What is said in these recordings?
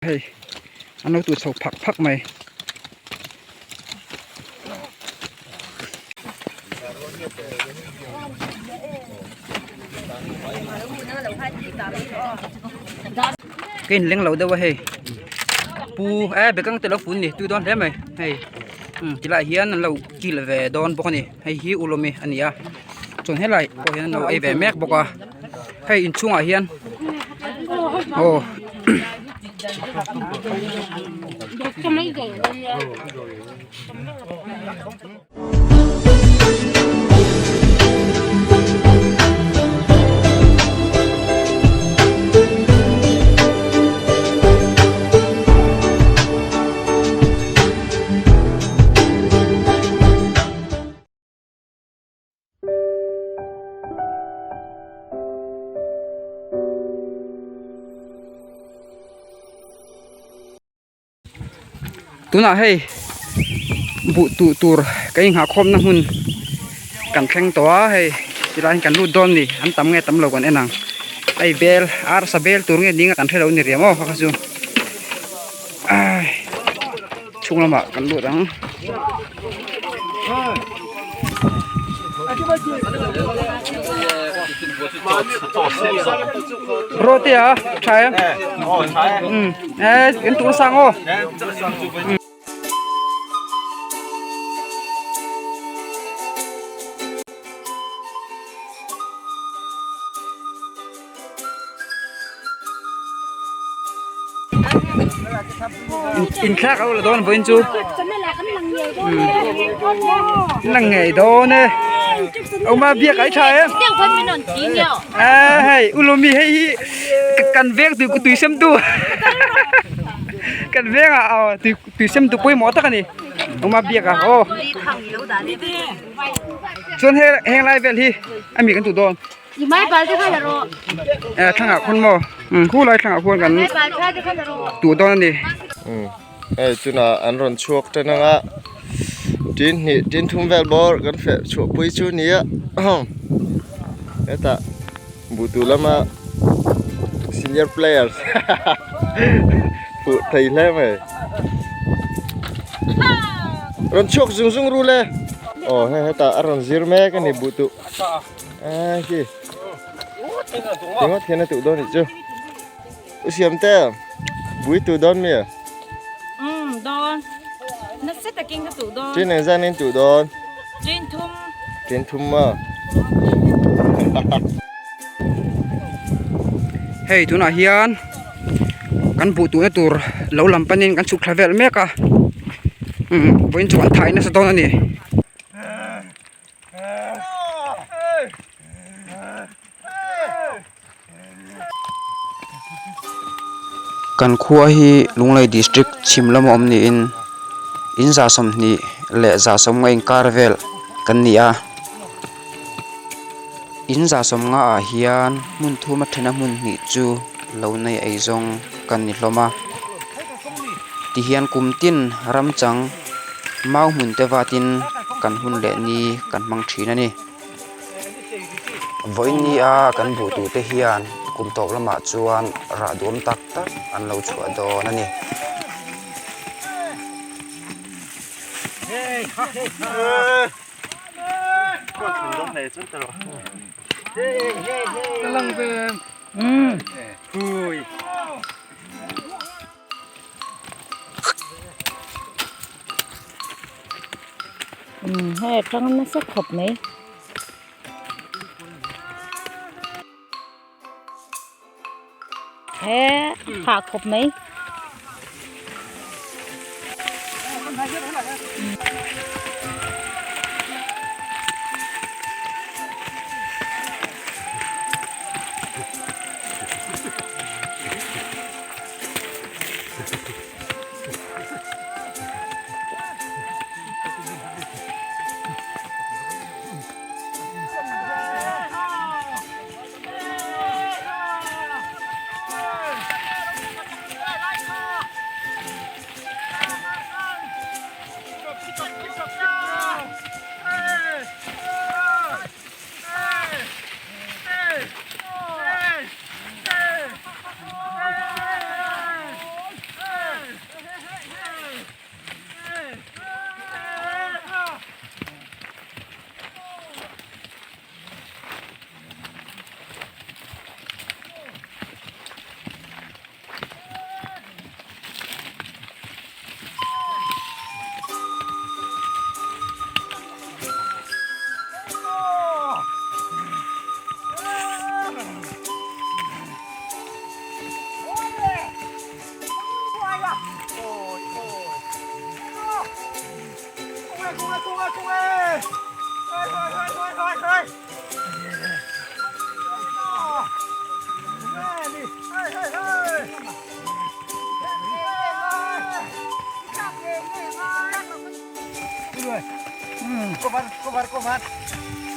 Hei an lo tuh chho phak phak mai. Ka in leng lo deuh a hei pu e bekang te lo fun ni tui dawn hle mai hei tilai hian an lo kil ve dawn bawk a ni hei hi ulawmi a ni a chuan helai pawh hian an lo ei ve mek bawk a. Hei inchhungah hian aw Tunah hei buh tuh tur ka inghah khawmna hmun kan thleng tawh a hei tilai hian kan lut dawn a ni an tam nge tam lo kan en ang hei bel arsa bel tur nge ding a kan hrelo a ni riam aw kha kha chu ai chhung lamah kan lut ang. Roti a tha em e kan tur sang aw. Inthlak a la dawn vawiin chu lang ngei dawn e awma biak ai tha em a hei ulawmi hei hi kan veng tui tui sem tu kan veng ah aw tui tui sem tu pawimawh tak ani awma biak a aw chuan heng lai vel hi ami kan duh dawn. Eh thlangah khawn maw khu lai thlangah khuan kan tuh dawn a ni. Hei chunah an rawn chhuak tan anga tin hnih tin thum vel bawr kan feh chhuah pui chu a ni a hetah buhtu lama senior players fuh thei hle mai rawn chhuak zung zung ru le aw hei hetah a rawn zir mek a ni buhtu. A khi ringawt hian a tuh dawn nih chu u siam te bui tuh dawn mi um dawn nasa takin ka tuh dawn chin engzan in tuh dawn chin thum chin thum maw hei tunah hian kan buh tuhna tur lo lam panin kan chhuk thla vel mek a um vawiin chu an thai nasa dawn a ni. Kan khua hi Lunglei district chhim lama awm niin in za 20 leh za 50 inkar vel kan ni a in za 50 ah hian hmun thum a then a hmun hnih chu lo nei ei zawng kan ni hlawm a tihian kum tin ram chang. Mau hmun te vatin kan hun leh ni kan hmang thin a ni. Vawiin ni a kan buh tur te hian kum tawp lamah chuan rah duam tak tak an lo chhuah dawn a ni. Hei a tang nasa khawp mai. He hah khawp mai.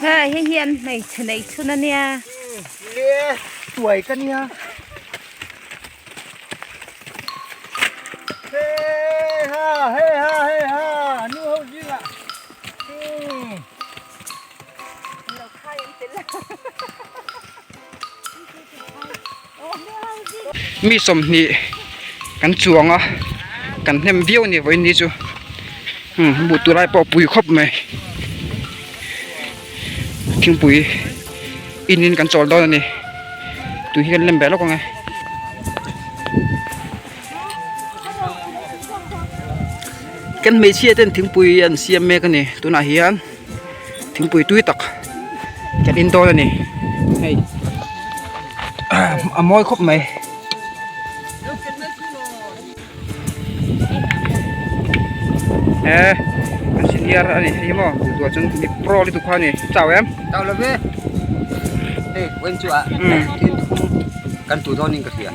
Hei hei hian hmeichhe nei chhun a nia. Tuai ka nia. Hei ha hei ha hei ha nu ho zingah. Mi 20 kan chuang a kan hnem viau a ni vawiin ni chu umm buh tur lai pawh a pui khawp mai thingpui in in kan chawl dawn a ni tui hi kan lem ve lawk ang e. Kan hmeichhia ten thingpui an siam mek a ni tunah hian thingpui tui tak kan in dawn a ni hei a mawi khawp mai. E kan senior a ni hei maw duh duh ah chuan mi pro lutuk kha a ni chau em? Chau lo ve hei vawiin chu ah tin thum kan tu dawn in ka hria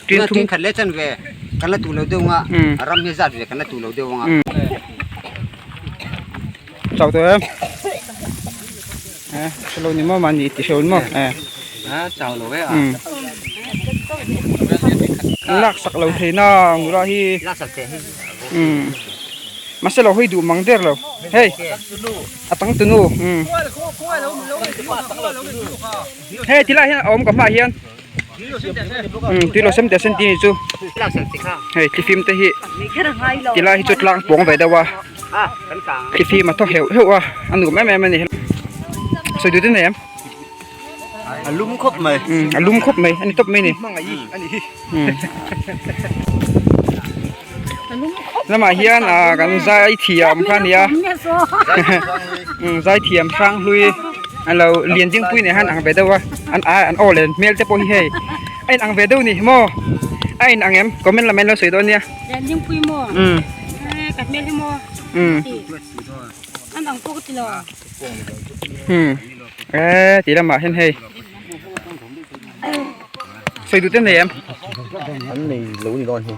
tin thum tin khat leh chan ve kan la tu lo deuh ang a ram hi zat ve kan la tu lo deuh ang a. Chau tawh em? Hre lo ni maw mahni ti hreu maw? Chau lo e a. Lak sak lo thei na nula hi. Lak sak thei hi. Mahse lo hawi duh mang der lo. Hei a tang tunu. Hei tilai hian a awm ka hmaah hian. Tui lo sem teh sen tih chu hei thlifim te hi tilai hi chu tlang pawng ve deuh a thlifim a thaw heuh heuh a a nuam em em a ni sawi duh te nei em a lum khawp mai a lum khawp mai a ni tawp mai a ni lamah hian ah kan zai thiam kha a ni a zai thiam hrang hlui a lo lian ding pui nen hian ang ve deuh a an ai an aw len hmel te pawh hi hei a in ang ve deuh ni maw a in ang em comment lam ah hian lo sawi dawn nia lian ding pui maw ka hmel hi maw an ang pawh ka ti lo e tih lamah hian hei. Sawi duh te nei em? An nei lo ni dawn hi.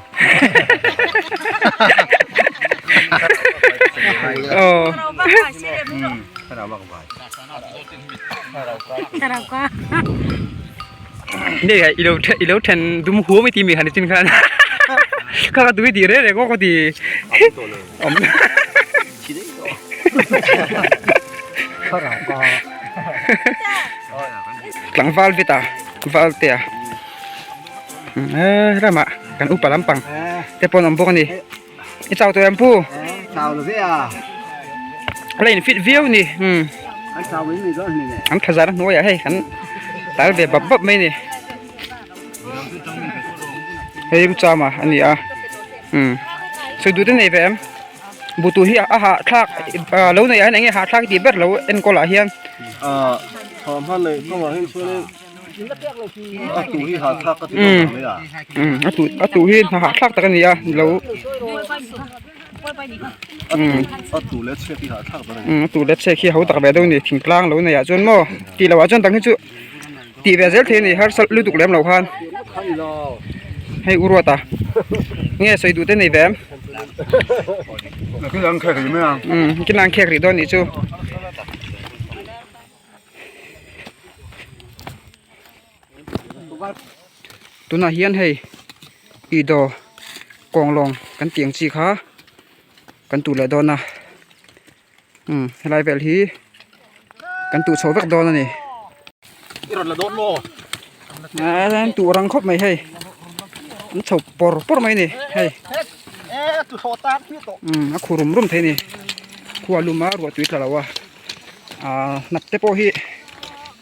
Aw. Nei hai ilo ilo then dum huam i ti mi han chin khan. Kha ka tui ti re re ko ko ti. Om. Tlangval vit a val te a he ramah kan upa lampang te pawh an awm bawk a ni i chau tawh em pu a la in fit viau a ni an tha zar a hnuaiah hei kan tal ve bap bap mai a ni hei chama a ni a sawi duh te nei ve em. Butu hi a hahthlak lo neih ah hian eng nge hahthlak tih ber lo enkawl ah hian. Ahh thawmhnaw neih kawngah hian chuanin a tuh hi hahthlak ka ti deuh mai a. Umm a tuh a tuh hi hna hahthlak tak a ni a lo. A tuh leh chhiat hi hahthlak ber a ni. Umm a tuh leh chhiat hi ho tak ve deuh a ni thingtlang lo neih ah chuan maw tih loh ah chuan dang hi chu tih ve zel thei a ni harsa lutuk lem lo khan. Hei u Ruata nge sawi duh te nei ve em? Umm kin ang khek rih dawn nih chu. Tunah hian hei idaw kawnglawng kan tih ang chi kha kan tuh leh dawn a umm helai vel hi kan tuh chho vek dawn a ni. An tuh rang khawp mai hei an chho pawr pawr mai a ni hei umm a khu rum rum thei a ni khua lum a ruah tui tla lo a ah hnap te pawh hi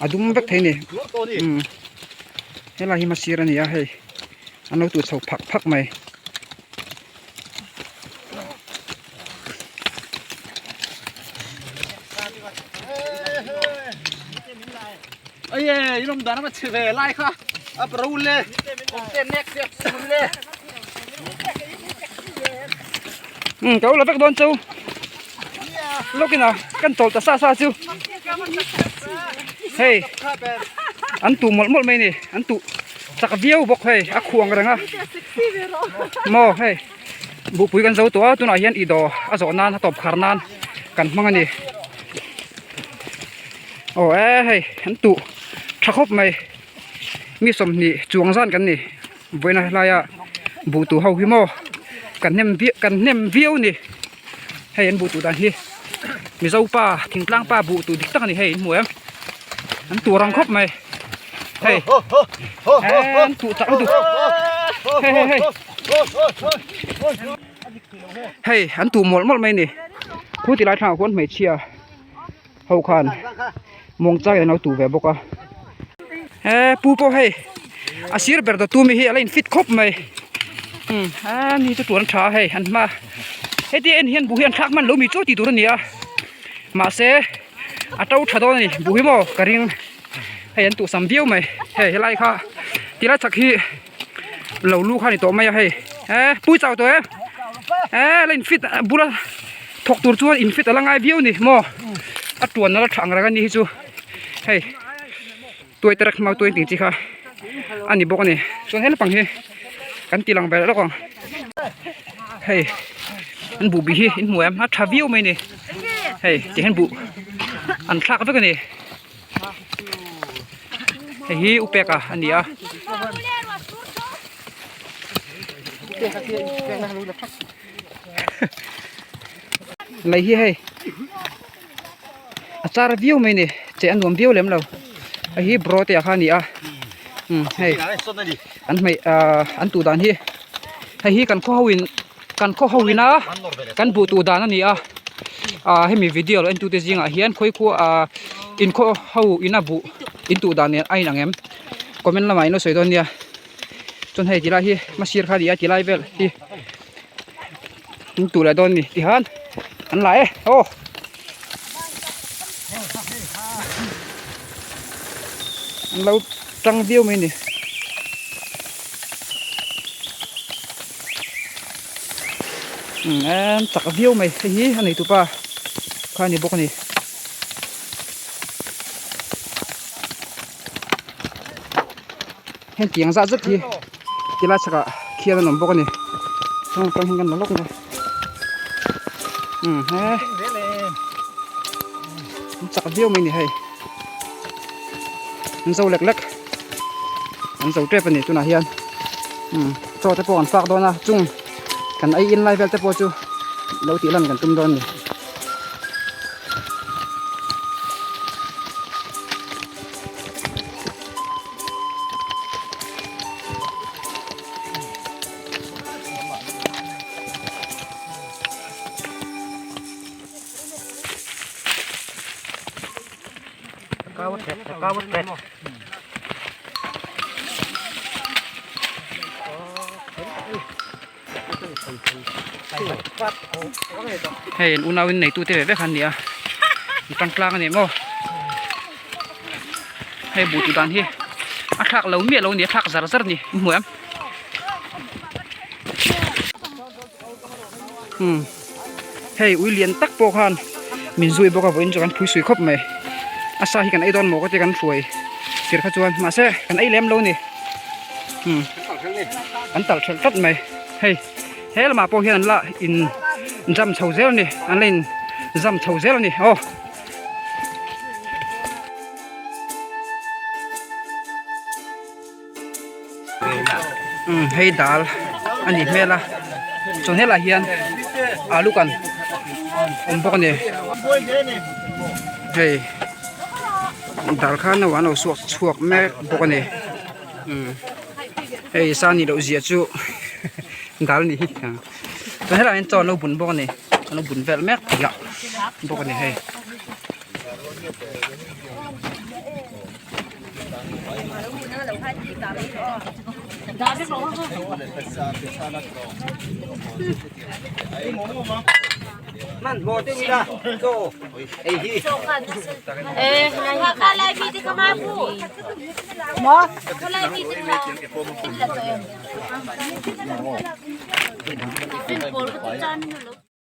a dum vek thei a ni umm helai hi hmasir a ni a hei an lo tuh chho phak phak mai. Umm ka lo la vek dawn chu. Lawkin a kan chawl ta sa sa chu hei an tuh mawlh mawlh mai a ni an tuh chak viau bawk hei a khuang reng a maw hei buhpui kan zo tawh a tunah hian i dawr a zawh nan a tawp khar nan kan hmang a ni aw e hei an tuh tha khawp mai mi 20 chuang zan kan ni vawiin a helaia buh tuh ho hi maw kan hnem viau kan hnem viau a ni. Hei an buh tuh dan hi Mizo pa thingtlang pa buh tuh dik tak a ni hei in hmu em an tur ang khawp mai hei an tuh chak lutuk hei hei hei hei an tuh mawlh mawlh mai a ni khu ti lai thlangah khuan hmeichhia ho khan muangchangin an lo tuh ve bawk a he pu pawh hei a sir ber dawttu mi hi a la in fit khawp mai umm a ni chu tuan tha a hei an hma heti en hian buh hi an thlak hman lo mi chu tih tur a ni a mahse a to tha dawn a ni buh hi maw ka ring hei an tuhsam viau mai hei helai kha tilai chak hi lo lu kha a ni tawh mai a hei he pui chau tawh em he la in fit bula thawk tur chuan in fit a la ngai viau a ni maw a tuan a la tha ang reng a ni hi chu hei tuai te rek hmang tuai tih chi kha a ni bawk a ni chuan he lampang hi kan ti lang ve lawk ang hei an buh bih hi in hmu em a tha viau mai a ni hei tihian buh an thlak vek a ni. Hei hi upeka a ni a. Lei hi hei a char viau mai ni che a nuam viau lem lo hei hi bro te ah kha a ni a umm hei an hmei ahh an tuh dan hi hei hi kan khaw ho in kan khaw ho ina kan buh tuh dan a ni a ah hemi video lo en tute zingah hian khawi khua ah in khaw ho ina buh in tuh dan nen a inang em comment lamah in lo sawi dawn nia chuan hei tilai hi hmasir kha a ni a tilai vel hi in tuh leh dawn a ni tihian an la e aw. An lo tang viau mai a ni. Umm chak viau mai hei hi a neitupa kha a ni bawk a ni. Heng tiang zat zet hi tilai chhakah khian an awm bawk a ni chuan atang hian kan la lawk mai umm he an chak viau mai a ni hei an zo lek lek an zo tep a ni tunah hian umm chaw te pawh an fak dawn a chung kan ei in lai vel te pawh chu lo tih lan kan tum dawn a ni. Hei an unau in neitu te ve vek an ni a an tang tlang a ni maw hei buh tih dan hi a thlak lo miah lo a ni a thlak zar zar a ni in hmu em umm hei ui lian tak pawh khan min zui bawk a vawiin chu kan phui sui khawp mai a sa hi kan ei dawn maw ka ti kan hruai tir kha chuan mahse kan ei lem lo a ni umm an talh thelh tlat mai hei he lamah pawh hian an la in jam chho zel a ni an la in jam chho zel a ni aw. Umm hei dal a nih hmel a chuan helaiah hian alu kan awm bawk a ni hei dal kha no an lo suak chhuak mek bawk a ni umm hei sa nih loh zia chu dal a nih hi chuan helaiah hian chaw an lo bun bawk a ni an lo bun vel mek tih bawk a ni hei.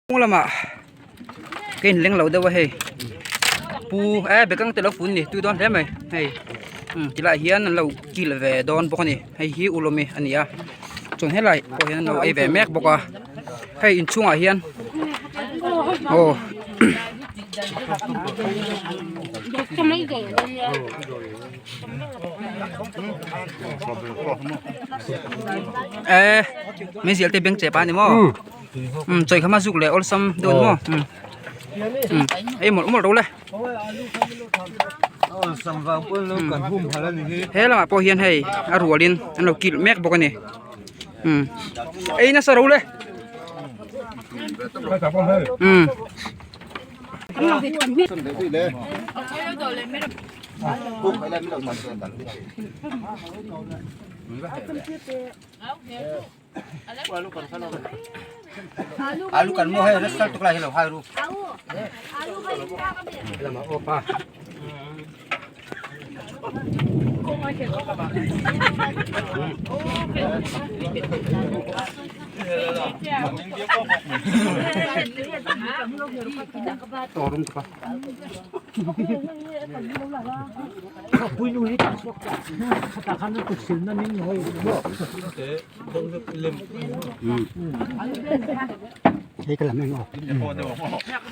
Hnung lamah. Ka inleng lo deuh a hei pu eh bekang te lo fun ni tui dawn hle mai hei umm tilaiah hian an lo kil ve dawn bawk a ni hei hi ulawmi a ni a chuan helai pawh hian an lo ei ve mek bawk a hei inchhungah hian aw. Eh meizial te beng chep a ni maw um chawi kha ma zuk leh awlsam dawn maw um um ei mawlh mawlh ro le he lamah pawh hian hei a rualin an lo kilh mek bawk a ni um ei nasa ro le um.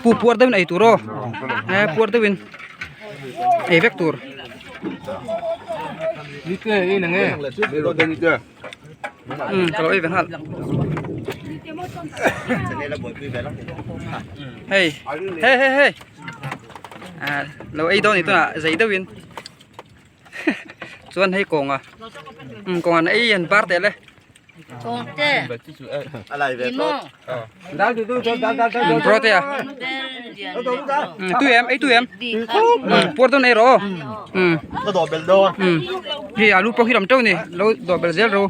Pu puar deuhin ei tur aw eh puar deuhin ei vek tur. Um ka lo ei ve nghal hei hei hei hei ah lo ei dawn ni tunah zei deuhin chuan hei kawnga um kawnga na ei an bar teh le. Prote a tui em ei tui em puar dawn ei rawh ka dawh bel dawn hei alu pawh hi lam teuh ni lo dawh bel zel ro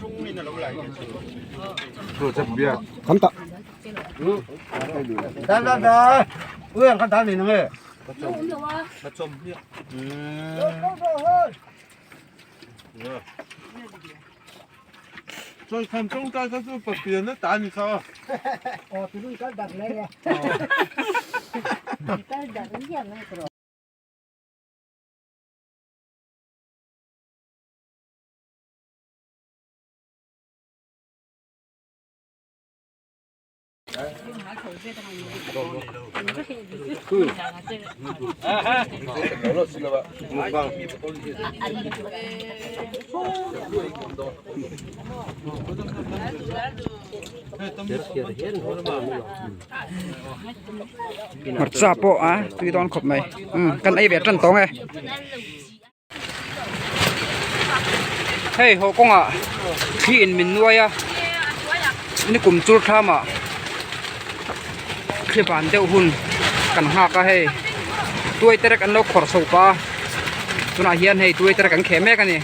Hmarcha pawh a tui dawn khawp mai umm kan ei ve tan tawng e hei haw kawngah thli in min nuai a nikum chur thlamah thli ban deuh hun kan nghak a hei tuai te rek an lo khawrh chho pah a tunah hian hei tuai te rek an kheh mek a ni.